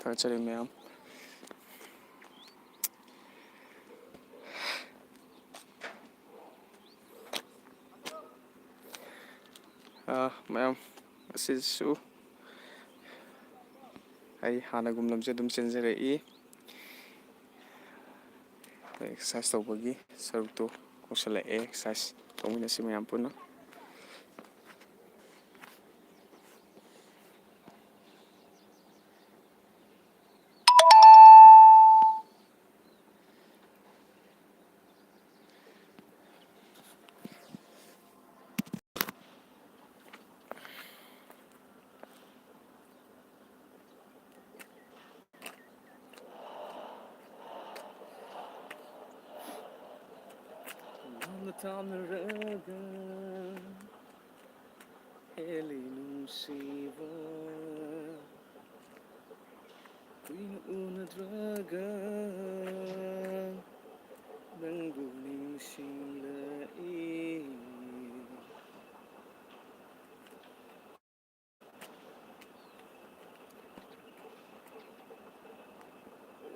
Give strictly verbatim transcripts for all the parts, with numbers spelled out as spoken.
ꯊꯥꯒꯠꯆꯔꯤ ꯃꯌꯥꯝ꯫ ꯑꯥ, ꯃꯌꯥꯝ, ꯑꯁꯤꯁꯨ ꯑꯩ ꯍꯥꯟꯅꯒꯨꯝ ꯂꯝꯖꯦꯜ ꯑꯗꯨꯝ ꯆꯦꯟꯖꯔꯛꯏ꯫ ꯑꯦꯛꯁꯔꯁꯥꯏꯁ ꯇꯧꯕꯒꯤ ꯁꯔꯨꯛꯇꯨ ꯀꯧꯁꯜꯂꯛꯑꯦ꯫ ꯑꯦꯛꯁꯔꯁꯥꯏꯁ ꯇꯧꯃꯤꯟꯅꯁꯤ ꯃꯌꯥꯝ ꯄꯨꯟꯅ꯫ ꯌꯥꯝꯅ ꯇꯥꯝꯅꯔꯒ ꯍꯦꯜꯂꯤ ꯅꯨꯡꯁꯤꯕ, ꯀꯨꯏꯅ ꯎꯅꯗ꯭ꯔꯒ ꯅꯪꯕꯨ ꯅꯤꯡꯁꯤꯡꯂꯛꯏ꯫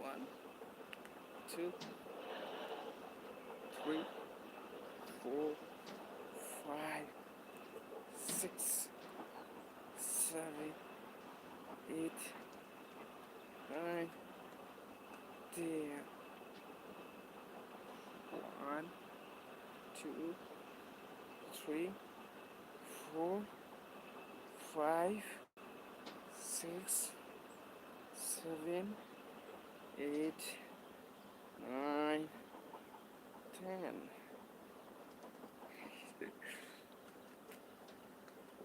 One, two, three, four, five, six, seven, eight, nine, ten. One, two, three, four, five, six, seven, eight, nine, ten.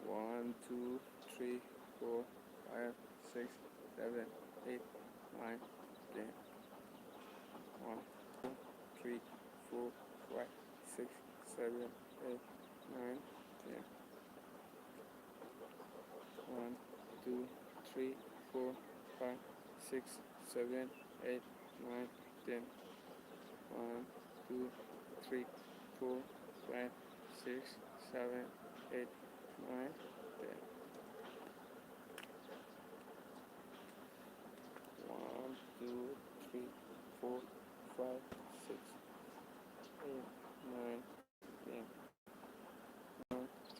One, two, three, four, five, six, seven, eight, nine, ten. One, two, three, four, five, six, seven, eight, nine, ten. One, two, three, four, five, six, seven, eight, nine, ten. One, two, three, four, five, six, seven, eight, nine, ten.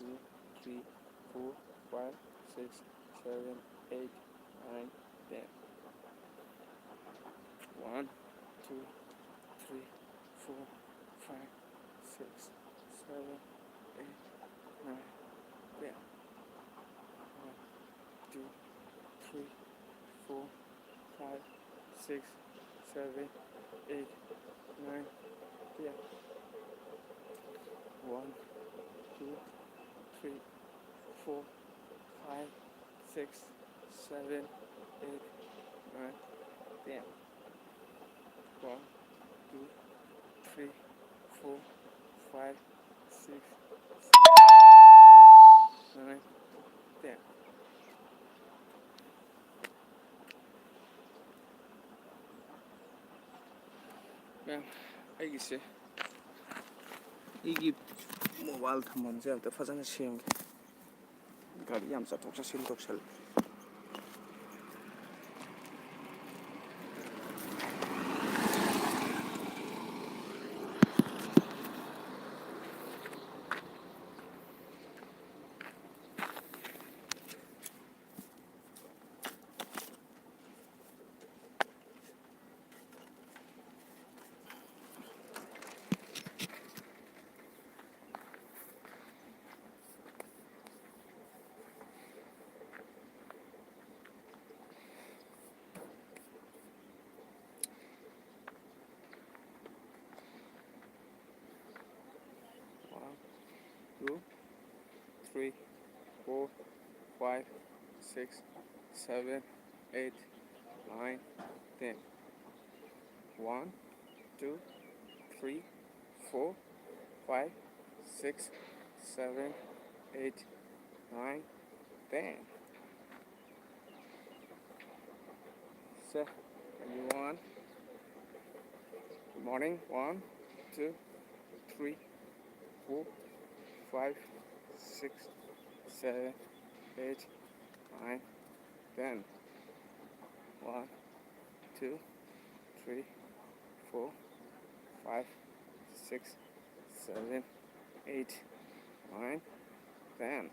Two, three, four, five, six, seven, eight, nine, ten. One, two, three, four, five, six, seven, eight, nine, ten. One, two, three, four, five, six, seven, eight, nine, ten. One, two, three, four, five, six, seven, eight, nine, ten. One, two, three, four, five, six, seven, eight, nine, ten. ꯃꯦꯝ, ꯑꯩꯒꯤꯁꯦ, ꯑꯩꯒꯤ mobile ꯊꯝꯐꯝꯁꯦ ꯑꯝꯇ ꯐꯖꯅ ꯁꯦꯝꯒꯦ꯫ ꯒꯥꯔꯤ ꯌꯥꯝ ꯆꯠꯊꯣꯛ ꯆꯠꯁꯤꯟ ꯇꯧꯁꯜꯂꯦ꯫ One, two, three, four, five, six, seven, eight, nine, ten. One, two, three, four, five, six, seven, eight, nine, ten. So, everyone, good morning. One, two, three, four, five, six, seven, eight, nine, ten. One, two, three, four, five, six, seven, eight, nine, Damn.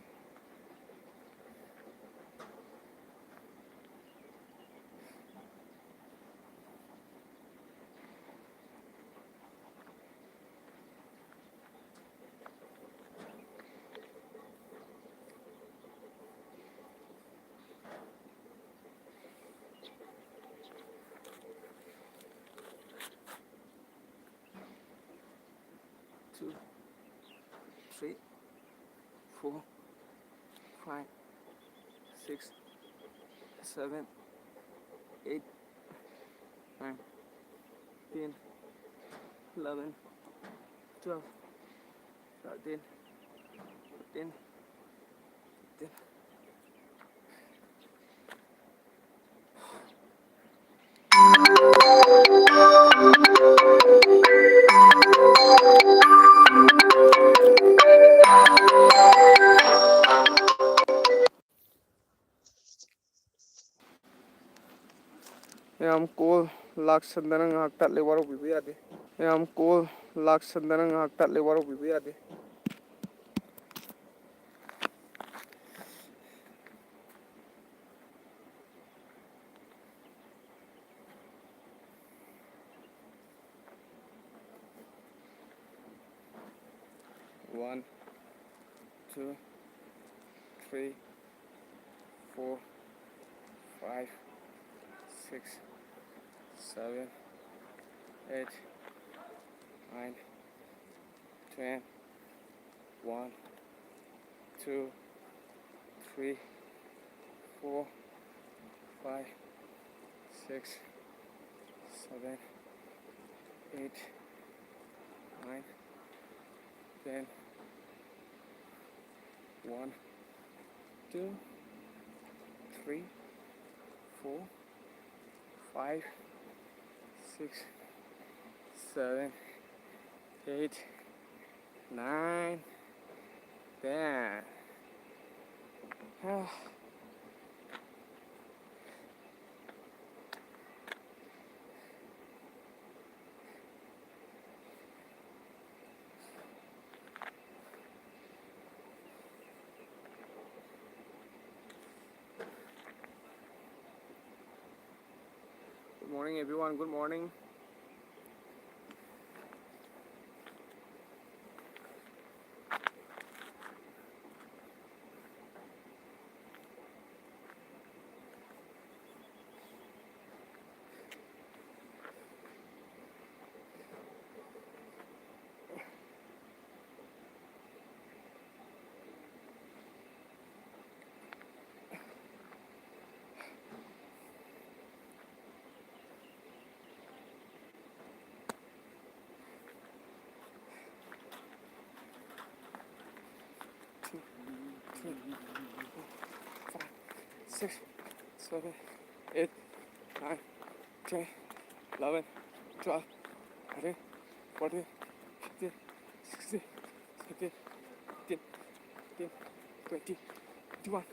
Two, three, four, five, six, seven, eight, nine, ten, eleven, twelve, thirteen, fourteen, fifteen. ꯌꯥꯝ call ꯂꯥꯛꯁꯟꯗꯅ ꯉꯥꯏꯍꯥꯛ ꯇꯠꯂꯦ, ꯋꯥꯔꯧꯕꯤꯕ ꯌꯥꯗꯦ꯫ ꯌꯥꯝ call ꯂꯥꯛꯁꯟꯗꯅ ꯉꯥꯏꯍꯥꯛ ꯇꯠꯂꯦ, ꯋꯥꯔꯧꯕꯤꯕ ꯌꯥꯗꯦ꯫ One, two, three, four, five, six, seven, eight, nine, ten, one, two, three, four, five, six, seven, eight, nine, ten, one, two, three, four, five, six, seven, eight, nine, ten. Ah. Morning, everyone. Good morning. Two, three, four, five, six, seven, eight, nine, ten, eleven, twelve, thirteen, fourteen, fifteen, sixteen, seventeen, eighteen, nineteen, twenty, twenty-one,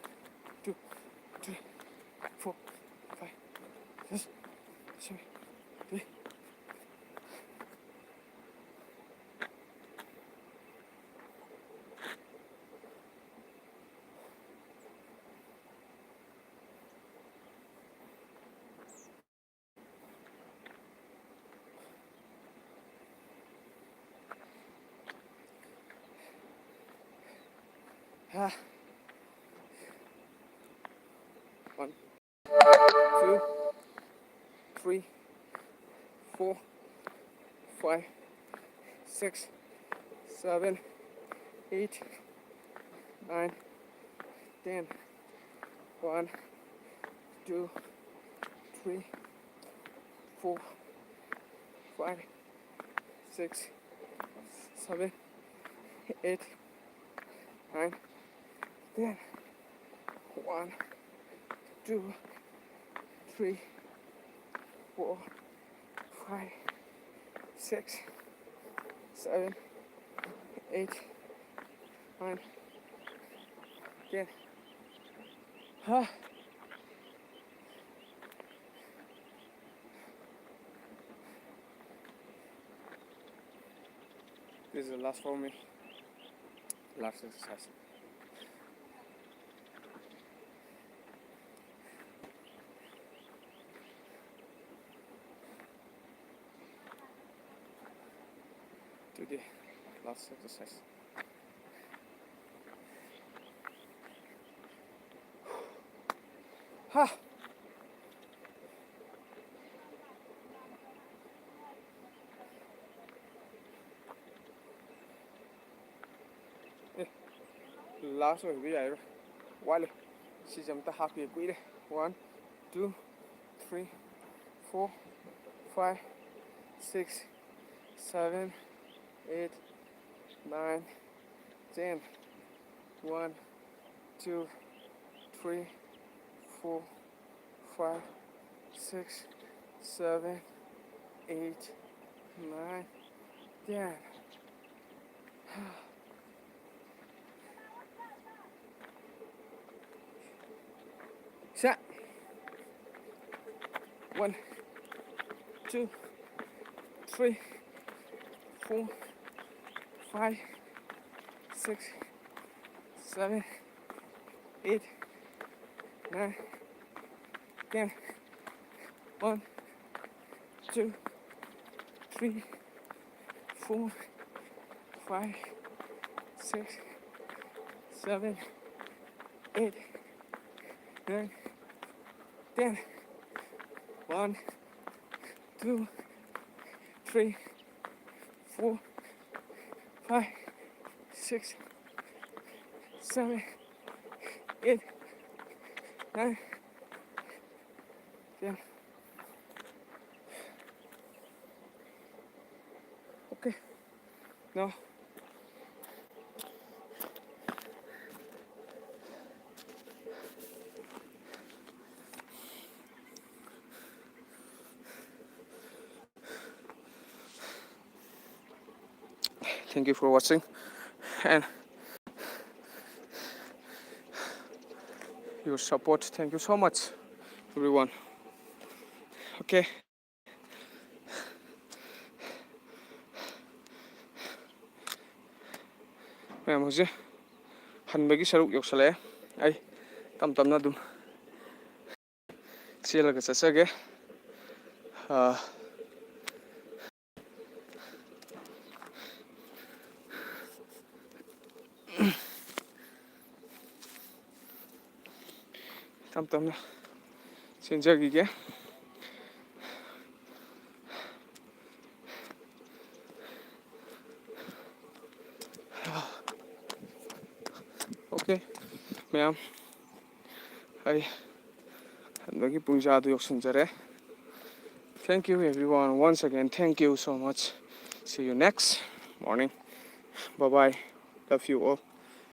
two, three, four, five, six, seven, eight. Ah. One, two, three, four, five, six, seven, eight, nine, ten. One, two, three, four, five, six, seven, eight, nine, ten. One, two, three, four, five, six, seven, eight, nine, ten. Huh? This is the last for me. Last exercise. Today, last exercise. Ha! ꯑꯦ, ꯂꯥꯁ ꯑꯣꯏꯕꯗꯤ ꯌꯥꯔꯔꯣꯏ, ꯋꯥꯠꯂꯤ꯫ ꯁꯤꯁꯦ ꯑꯝꯇ ꯍꯥꯞꯀꯦ ꯀꯨꯏꯔꯦ꯫ One, two, three, four, five, six, seven, eight, nine, ten. One, two, three, four, five, six, seven, eight, nine, ten. Set. One, two, three, four, five, six, seven, eight, nine, ten. One, two, three, four, five, six, seven, eight, nine, ten. One, two, three, four, five, six, seven, eight, nine, ten. Okay. Now, thank you for watching and your support. Thank you so much, everyone. Okay. ꯃꯌꯥꯝ, ꯍꯧꯖꯤꯛ ꯍꯟꯕꯒꯤ ꯁꯔꯨꯛ ꯌꯧꯁꯜꯂꯛꯑꯦ꯫ ꯑꯩ ꯇꯞ ꯇꯞꯅ ꯑꯗꯨꯝ ꯆꯦꯜꯂꯒ ꯆꯠꯆꯒꯦ꯫ ꯑꯥ, ꯇꯞ ꯇꯞꯅ ꯆꯦꯟꯖꯈꯤꯒꯦ꯫ Okay, ꯃꯌꯥꯝ, ꯑꯩ ꯍꯟꯕꯒꯤ ꯄꯨꯡꯖꯥꯗꯨ ꯌꯧꯁꯤꯟꯖꯔꯦ꯫ Thank you everyone, once again, thank you so much. See you next morning. Bye bye. Love you all.